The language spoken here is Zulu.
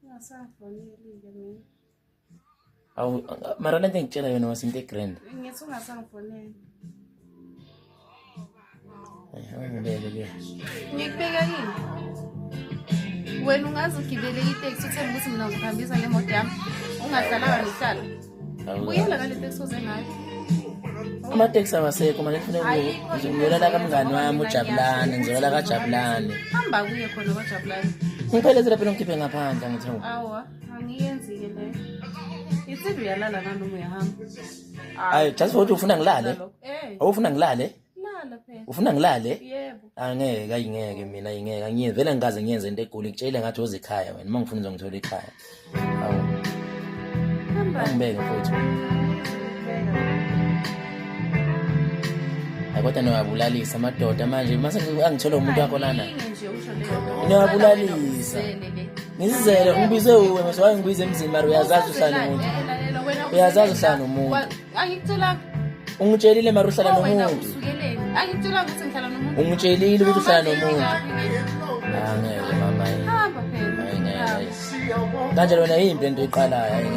Ungasangifoneli-ke mina. Awu, mara lento engitshela yona wasinto egrand. Ngithi ungasangifoneli. Angibeke ke. Ngikubeka yini? Wena ungaze ugibele iteksi uthembe ukuthi mina ngizokuhambisa ngemoto yami. Ungahlalanga nokuhlala. Buyela ngale teksi oze ngayo. Amateksi awasekho manje kufuneka Ayikho into ngiyolala kamngani ezoyenza wami ngoba mina uJabulani, ngiyazi ngizolala ukuthi kaJabulani. Hamba kuye khona kwaJabulani. Ngiphelezela phela ngikhiphe ngaphandle ngithi Awa, angiyenzi-ke leyo. Ithi uyalala nanoma uyahamba. Ayi, just for ukuthi ufuna ngilale? Eh, Awufuna ngilale? lala phela. Ufuna ngilale? Yebo. Angeke, ayingeke mina ayingeke. Angiyenzi vele ngikaze ngiyenze into egoli ngitshele ngathi woze ekhaya wena. Uma ngifuna uzongithola ekhaya. Awu, Hamba. angibeke mfowethu. Hayi kodwa niwabulalisa amadoda manje mase angithola umuntu wakho lana. Ayinge nje usho leyo nto. Niyabulalisa. Uzele le. Ngisizele ungibize uwe mase wangibiza emzini mara uyazazi uhlala nomuntu. Lalela, wena Uyazazi usukeleni uhlala nomuntu. Angikutshelanga. Ungitshelile mara uhlala Oh, wena nomuntu. usukeleni. Angikutshelanga ukuthi ngihlala nomuntu. Ungitshelile ukuthi uhlala Manje nomuntu. ngikaphi-ke? Angeke mama. Hamba phela. Ayingeke. Kanjalo wena yimbi lento oyiqalayo ayingeke.